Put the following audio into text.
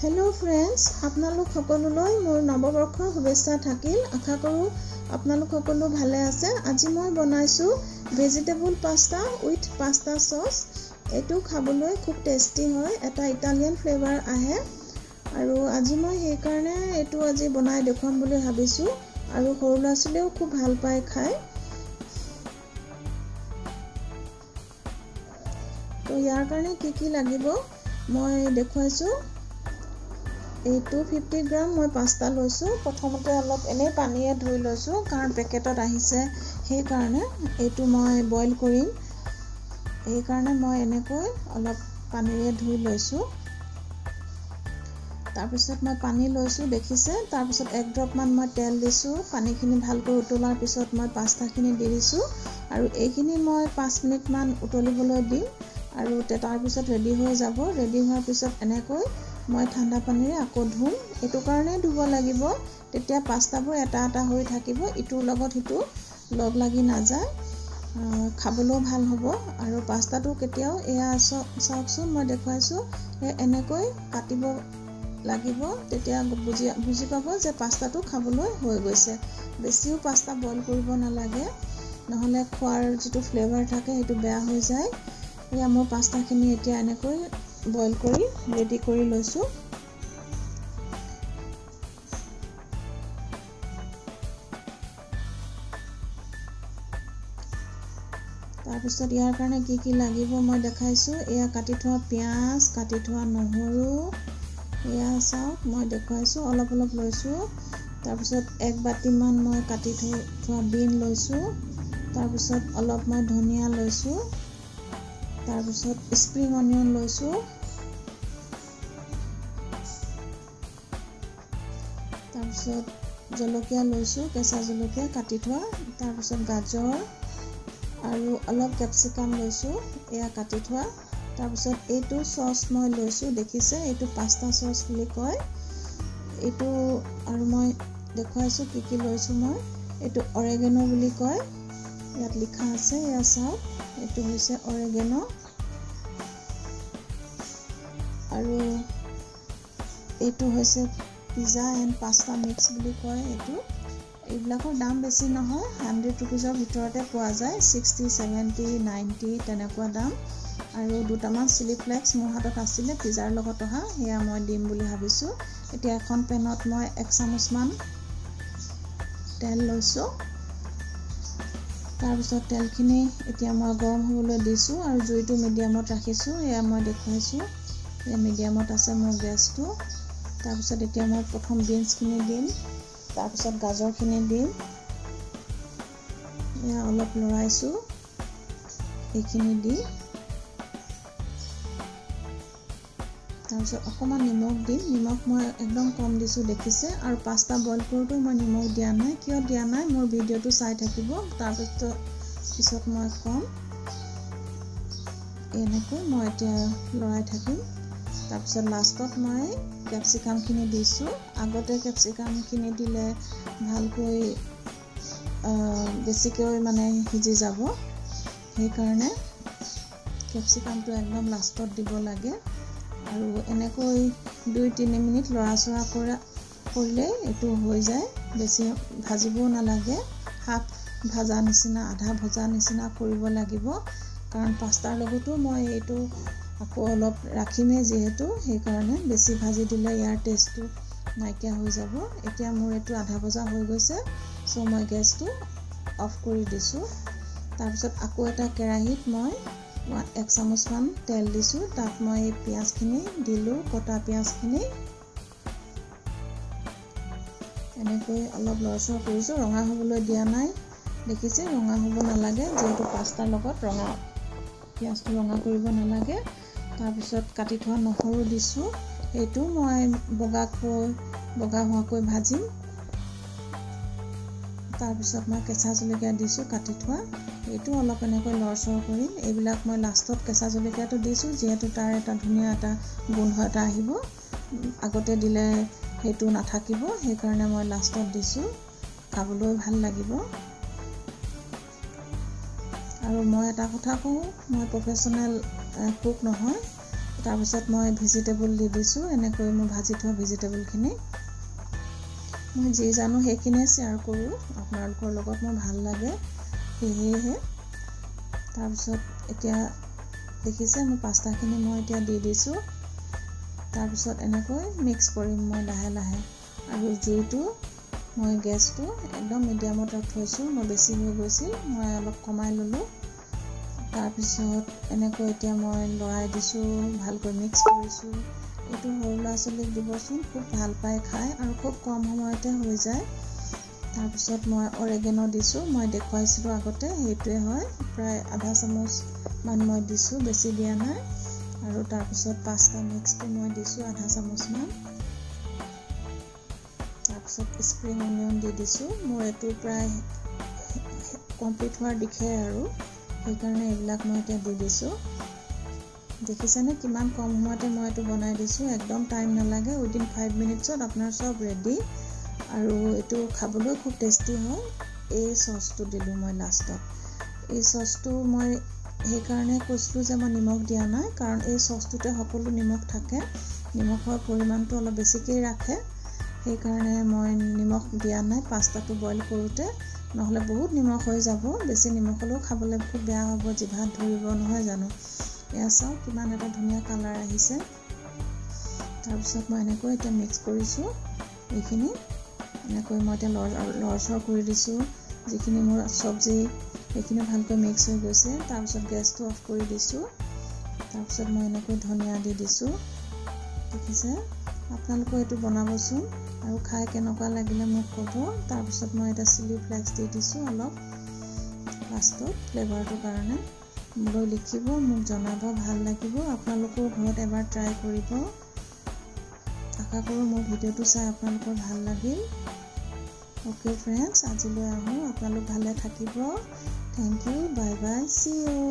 Hello' friends, আপোনালোক সকলোলৈ মোৰ নৱবৰ্ষৰ শুভেচ্ছা থাকিল। আশা কৰোঁ আপোনালোক সকলো ভালে আছে। আজি মই বনাইছোঁ vegetable pasta with pasta sauce। এইটো খাবলৈ খুব টেষ্টি হয়, এটা ইটালিয়ান ফ্লেভাৰ আহে আৰু আজি মই সেইকাৰণে এইটো আজি বনাই দেখুৱাম বুলি ভাবিছোঁ আৰু সৰু ল'ৰা ছোৱালীয়েও খুব ভাল পায় খায়। তো ইয়াৰ কাৰণে কি কি লাগিব মই দেখুৱাইছোঁ। এই 250 গ্ৰাম মই পাস্তা লৈছোঁ। প্ৰথমতে অলপ এনেই পানীয়ে ধুই লৈছোঁ, কাৰণ পেকেটত আহিছে, সেইকাৰণে এইটো মই বইল কৰিম, সেইকাৰণে মই এনেকৈ অলপ পানীৰে ধুই লৈছোঁ। তাৰপিছত মই পানী লৈছোঁ, দেখিছে। তাৰপিছত এক ড্ৰপমান মই তেল দিছোঁ। পানীখিনি ভালকৈ উতলাৰ পিছত মই পাস্তাখিনি দি দিছোঁ আৰু এইখিনি মই 5 মিনিটমান উতলিবলৈ দিম আৰু তাৰপিছত ৰেডি হৈ যাব। ৰেডি হোৱাৰ পিছত এনেকৈ মই ঠাণ্ডা পানীৰে আকৌ ধুম। এইটো কাৰণেই ধুব লাগিব, তেতিয়া পাস্তাবোৰ এটা এটা হৈ থাকিব, ইটোৰ লগত সিটো লগ লাগি নাযায়, খাবলৈও ভাল হ'ব। আৰু পাস্তাটো কেতিয়াও, এয়া চাওকচোন, মই দেখুৱাইছোঁ, এনেকৈ কাটিব লাগিব, তেতিয়া বুজি পাব যে পাস্তাটো খাবলৈ হৈ গৈছে। বেছিও পাস্তা বইল কৰিব নালাগে, নহ'লে খোৱাৰ যিটো ফ্লেভাৰ থাকে সেইটো বেয়া হৈ যায়। এয়া মোৰ পাস্তাখিনি এতিয়া এনেকৈ বইল কৰি ৰেডি কৰি লৈছোঁ। তাৰপিছত ইয়াৰ কাৰণে কি কি লাগিব মই দেখাইছোঁ। এয়া কাটি থোৱা পিঁয়াজ, কাটি থোৱা নহৰু, এয়া চাওক মই দেখুৱাইছোঁ, অলপ অলপ লৈছোঁ। তাৰপিছত এক বাতিমান মই কাটি থোৱা বিন লৈছোঁ। তাৰপিছত অলপ মই ধনিয়া লৈছোঁ। তাৰপিছত স্প্ৰিং অনিয়ন লৈছোঁ। তাৰপিছত জলকীয়া লৈছোঁ, কেঁচা জলকীয়া কাটি থোৱা। তাৰপিছত গাজৰ আৰু অলপ কেপচিকাম লৈছোঁ, এয়া কাটি থোৱা। তাৰপিছত এইটো চচ মই লৈছোঁ, দেখিছে, এইটো পাস্তা চচ বুলি কয় এইটো। আৰু মই দেখুৱাইছোঁ কি কি লৈছোঁ মই। এইটো অৰেগেনো বুলি কয়, ইয়াত লিখা আছে, এয়া চাওক, এইটো হৈছে অৰেগেনো। আৰু এইটো হৈছে পিজ্জা এণ্ড পাস্তা মিক্স বুলি কয় এইটো। এইবিলাকৰ দাম বেছি নহয়, 100 ৰুপিজৰ ভিতৰতে পোৱা যায়, 60, 70, 90 তেনেকুৱা দাম। আৰু দুটামান চিলি ফ্লেক্স মোৰ হাতত আছিলে পিজ্জাৰ লগত অহা, সেয়া মই দিম বুলি ভাবিছোঁ। এতিয়া এখন পেনত মই এক চামুচমান তেল লৈছোঁ। তাৰপিছত তেলখিনি এতিয়া মই গৰম হ'বলৈ দিছোঁ আৰু জুইটো মিডিয়ামত ৰাখিছোঁ। এয়া মই দেখুৱাইছোঁ, এয়া মিডিয়ামত আছে মোৰ গেছটো। তাৰপিছত এতিয়া মই প্ৰথম বিনছখিনি দিম, তাৰপিছত গাজৰখিনি দিম। এয়া অলপ লৰাইছোঁ এইখিনি দি। তাৰপিছত অকণমান নিমখ দিম। নিমখ মই একদম কম দিছোঁ, দেখিছে। আৰু পাস্তা বইল কৰোঁতেও মই নিমখ দিয়া নাই। কিয় দিয়া নাই মোৰ ভিডিঅ'টো চাই থাকিব, তাৰপিছত পিছত মই ক'ম। এনেকৈ মই এতিয়া লৰাই থাকিম। তাৰপিছত লাষ্টত মই কেপচিকামখিনি দিছোঁ। আগতে কেপচিকামখিনি দিলে ভালকৈ বেছিকৈ সিজি যাব, সেইকাৰণে কেপচিকামটো একদম লাষ্টত দিব লাগে। আৰু এনেকৈ 2-3 মিনিট লৰাচৰা কৰিলেই এইটো হৈ যায়, বেছি ভাজিবও নালাগে। হাফ ভাজা নিচিনা, আধা ভজা নিচিনা কৰিব লাগিব, কাৰণ পাস্তাৰ লগতো মই এইটো আকৌ অলপ ৰাখিমেই যিহেতু, সেইকাৰণে বেছি ভাজি দিলে ইয়াৰ টেষ্টটো নাইকিয়া হৈ যাব। এতিয়া মোৰ এইটো আধা ভজা হৈ গৈছে, চ' মই গেছটো অফ কৰি দিছোঁ। তাৰপিছত আকৌ এটা কেৰাহীত মই এক চামুচমান তেল দিছোঁ। তাত মই এই পিঁয়াজখিনি দিলোঁ, কটা পিঁয়াজখিনি এনেকৈ অলপ লৰচৰ কৰিছোঁ, ৰঙা হ'বলৈ দিয়া নাই, দেখিছে, ৰঙা হ'ব নালাগে, যিহেতু পাস্তাৰ লগত পিঁয়াজটো ৰঙা কৰিব নালাগে। তাৰপিছত কাটি থোৱা নহৰু দিছোঁ, সেইটো মই বগা হোৱাকৈ ভাজিম। তাৰপিছত মই কেঁচা জলকীয়া দিছোঁ কাটি থোৱা, এইটো অলপ এনেকৈ লৰচৰ কৰিম। এইবিলাক মই লাষ্টত কেঁচা জলকীয়াটো দিছোঁ, যিহেতু তাৰ এটা ধুনীয়া এটা গোন্ধ এটা আহিব, আগতে দিলে সেইটো নাথাকিব, সেইকাৰণে মই লাষ্টত দিছোঁ, খাবলৈ ভাল লাগিব। আৰু মই এটা কথা কওঁ, মই প্ৰফেশ্যনেল কুক নহয়, তাৰপিছত মই ভেজিটেবল দি দিছোঁ। এনেকৈ মই ভাজি থোৱা ভেজিটেবলখিনি, মই যি জানো সেইখিনিয়ে শ্বেয়াৰ কৰোঁ আপোনালোকৰ লগত, মোৰ ভাল লাগে সেয়েহে। তাৰপিছত এতিয়া দেখিছে, মোৰ পাস্তাখিনি মই এতিয়া দি দিছোঁ। তাৰপিছত এনেকৈ মিক্স কৰিম মই লাহে লাহে। আৰু জুইটো মই গেছটো একদম মিডিয়ামত থৈছোঁ। মই বেছি হৈ গৈছিল, মই অলপ কমাই ল'লোঁ। তাৰপিছত এনেকৈ এতিয়া মই লৰাই দিছোঁ, ভালকৈ মিক্স কৰিছোঁ। এইটো সৰু ল'ৰা ছোৱালীক দিবচোন, খুব ভাল পায় খাই আৰু খুব কম সময়তে হৈ যায়। তাৰপিছত মই অৰেগেন' দিছোঁ। মই দেখুৱাইছিলোঁ আগতে, সেইটোৱে হয়। প্ৰায় আধা চামুচমান মই দিছোঁ, বেছি দিয়া নাই। আৰু তাৰপিছত পাস্তা মিক্সটো মই দিছোঁ আধা চামুচমান। তাৰপিছত স্প্ৰিং অনিয়ন দি দিছোঁ। মোৰ এইটো প্ৰায় কমপ্লিট হোৱাৰ দিশে আৰু সেইকাৰণে এইবিলাক মই এতিয়া দি দিছোঁ। দেখিছেনে, কিমান কম সময়তে মই এইটো বনাই দিছোঁ? একদম টাইম নালাগে। উইদিন 5 মিনিটছত আপোনাৰ চব ৰেডি। আৰু এইটো খাবলৈও খুব টেষ্টি হয়। এই চচটো দিলোঁ মই লাষ্টত। এই চচটো মই সেইকাৰণে কৈছিলোঁ যে মই নিমখ দিয়া নাই, কাৰণ এই চচটোতে সকলো নিমখ থাকে। নিমখৰ পৰিমাণটো অলপ বেছিকেই ৰাখে, সেইকাৰণে মই নিমখ দিয়া নাই পাস্তাটো বইল কৰোঁতে। নহ'লে বহুত নিমখ হৈ যাব। বেছি নিমখ হ'লেও খাবলৈ খুব বেয়া হ'ব, জিভাত ধৰিব, নহয় জানো? এয়া চাওক, কিমান এটা ধুনীয়া কালাৰ আহিছে। তাৰপিছত মই এনেকৈ এতিয়া মিক্স কৰিছোঁ এইখিনি। এনেকৈ মই এতিয়া লৰচৰ কৰি দিছোঁ। যিখিনি মোৰ চব্জি, সেইখিনি ভালকৈ মিক্স হৈ গৈছে। তাৰপিছত গেছটো অফ কৰি দিছোঁ। তাৰপিছত মই এনেকৈ ধনিয়া দি দিছোঁ। দেখিছে? আপোনালোকেও এইটো বনাবচোন আৰু খাই কেনেকুৱা লাগিলে মোক ক'ব। তাৰপিছত মই এটা চিলি ফ্লেক্স দি দিছোঁ অলপ লাষ্টত ফ্লেভাৰটোৰ কাৰণে। মোলৈ লিখিব, মোক জনাব, ভাল লাগিব। আপোনালোকেও ঘৰত এবাৰ ট্ৰাই কৰিব। আশা কৰোঁ মোৰ ভিডিঅ'টো চাই আপোনালোকৰ ভাল লাগিল। অ'কে ফ্ৰেণ্ডছ, আজিলৈ আহোঁ। আপোনালোক ভালে থাকিব। Thank you, bye bye, see you.